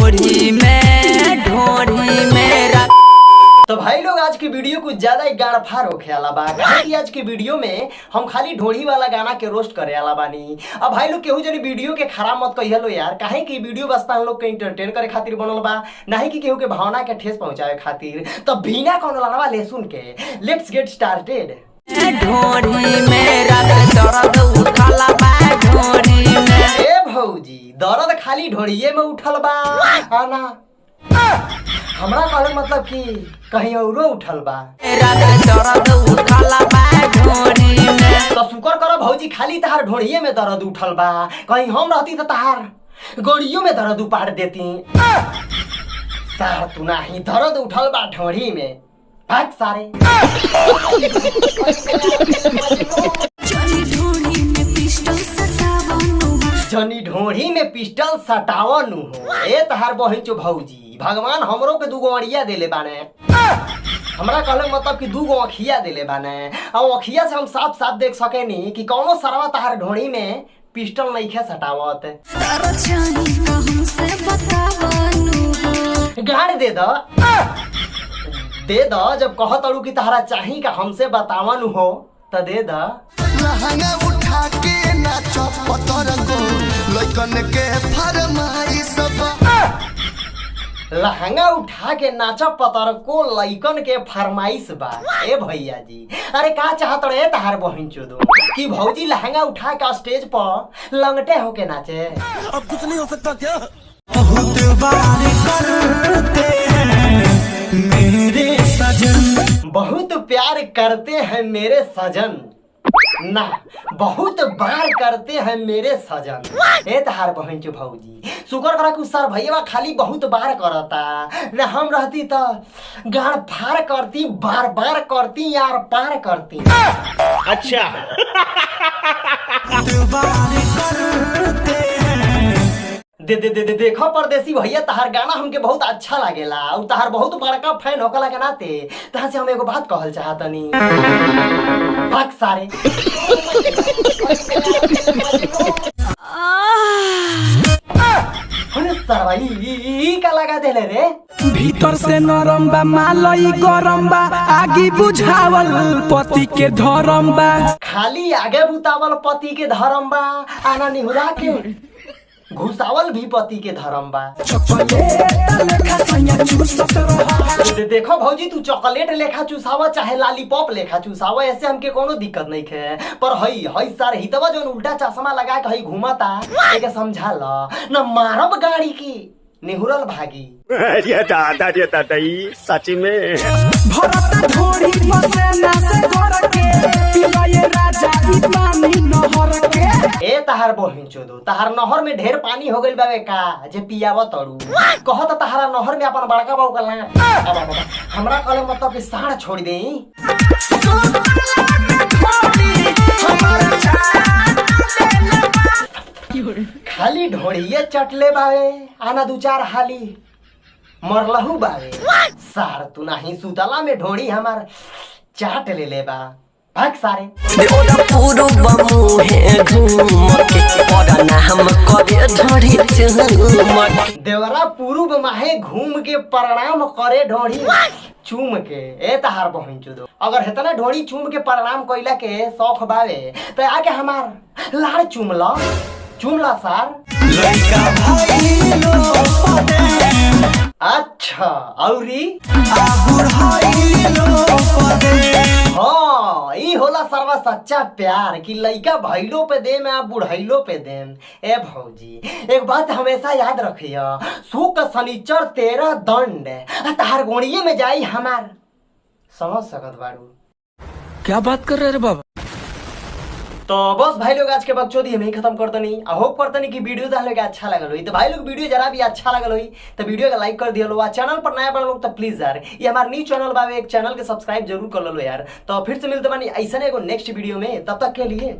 ढोरी में, ढोरी में। तो भाई लोग, आज की वीडियो कुछ ज्यादा ही गाड़फार होखे आला बा, काहे कि आज की वीडियो में हम खाली ढोढ़ी वाला गाना के रोस्ट करे आला बानी। अब भाई लोग, केहू जनी वीडियो के खराब मत कहियलो यार, काहे कि वीडियो बस हम लोग के एंटरटेन करे खातिर बनल बा, नहीं कि केहू के भावना के ठेस पहुंचावे खातिर। तो बिना कोनो लड़वा लहसुन के let's get started. ढोरी में रात दर्द उठला बा ढोरी में। ए भौजी, दर्द खाली ढोड़िए में उठल बा आना? हमरा कहले मतलब कि कहीं औरो उठल बा? रात दर्द उठला बा ढोरी में। तो शुक्र करो भौजी, खाली तहार ढोड़िए में दर्द उठल बा। कहीं हम रहती तो तहार गोड़ियों में दर्द उपाड़ देती। सार तू नाही, दर्द उठल बा ढोड़ी में, भाग सारे। जनी ढोली में पिस्टल सटावनु। जनी ढोढ़ी में पिस्टल सटावनु हो। ए तहार बहिन चो भौजी, भगवान हमरो के दूगो अड़िया देले बाने, हमरा कहले मतलब कि दूगो अखिया देले बाने, और अखिया से हम साफ साफ देख सकेनी कि कौनो सरवा तहार ढोड़ी में पिस्टल नइखे सटावत। तारा चाही का हमसे बतावनु हो। गाड़ दे द, दे द। जब कहत अड़ू कि तहरा चाही का हमसे बतावन हो, त दे द। लहंगा उठा के नाच पतर को, लइकन के फरमाइश बा। लहंगा उठा के नाचा पतर को, लइकन के फरमाइश बा। ए भैया जी, अरे का चाहत रहे तहार बहिन चोदो, कि भौजी लहंगा उठा के स्टेज पर लंगटे होके नाचे? अब कुछ नहीं हो सकता क्या? बहुत बार करते हैं मेरे सजन। बहुत प्यार करते हैं मेरे सजन ना, बहुत बार करते हैं मेरे सजन। ए तहार बहन चो भौजी, शुक्र करा कि सर भैया खाली बहुत बार करता ना, हम रहती तो गाड़ फाड़ करती, बार बार करती यार, पार करती। बार करते हैं। दे दे दे दे। देखो परदेसी भैया, तहार गाना हमके बहुत अच्छा लागेला और तहार बहुत बड़का फैन होकला के नाते तहां से हम एगो बात कहल चाहतनी। भाग सारे। अरे सरवा, ई ई- ई का लगा देले रे? भीतर से नरम बा मालई, गरम बा, आगी बुझावल पति के धरम बा। खाली आगे बुतावल पति के धर्म बा, आना निहुरा के घुसावल भी पति के धर्म बा। चॉकलेट लेखा सैया चूसत रहा। देखो भौजी, तू चॉकलेट लेखा चूसावा चाहे लालीपॉप लेखा चूसावा, ऐसे हमके कोनो दिक्कत नहीं है, पर हई हई सर हितवा जोन उल्टा चश्मा लगा के हई घूमता, एके समझा ल न, मारब गाड़ी की निहुरल भागी। अरे दादा रे दादा, ई सच में। भरत ढोरी पसेना से कर के, पिलये राजा ई पानी नहर के। ए तहार बहिन चोदो, तहार नहर में ढेर पानी हो गइल बावे का जे पियाव तड़ू? कहत तहारा नहर में अपन बड़का बाबू का ला। अब, अब, अब, हमरा कहले मतलब कि साढ़ छोड़ देई। खाली ढोड़िए चटले बावे, आना दू चार हाली मरलहू बावे। सार तू नाही, सुतला में ढोड़ी हमार चाट ले ले बा। भाग सारे। देवरा पूर्व मुहे घूम के प्रणाम करे ढोरी चूम के। देवरा पूर्व माहे घूम के प्रणाम करे ढोड़ी चूम के। ए तहार बहिन चुदो, अगर हेतना ढोड़ी चूम के प्रणाम कइला के शौक बावे, त आके हमार लाड़ चूम ल, चूम ल सार। लइका भइलो पदे। अच्छा, औरी? आ बुढ़ाइलो पदे। हाँ, ई होला सरवा सच्चा प्यार कि लइका भइलो पे दे में आ बुढ़ैलो पे देम। ए भौजी, एक बात हमेशा याद रखिया, सुख शनिचर तेरा दंड आ तहार गोणिये में जाई हमार। समझ सकत बारू? क्या बात कर रहे रे बाबा? तो बस भाई लोग, आज के बकचोदी हम ही खत्म करतनी। I hope करतनी कि वीडियो तहां लोग के अच्छा लगल होई। तो भाई लोग, वीडियो जरा भी अच्छा लगल होई तो वीडियो का लाइक कर दिया लो। आ चैनल पर नया बन लोग तो प्लीज यार, ये हमार न्यू चैनल बावे, एक चैनल के सब्सक्राइब जरूर कर लो यार। तो फिर से मिलते बानी ऐसा एगो नेक्स्ट वीडियो में, तब तक के लिए।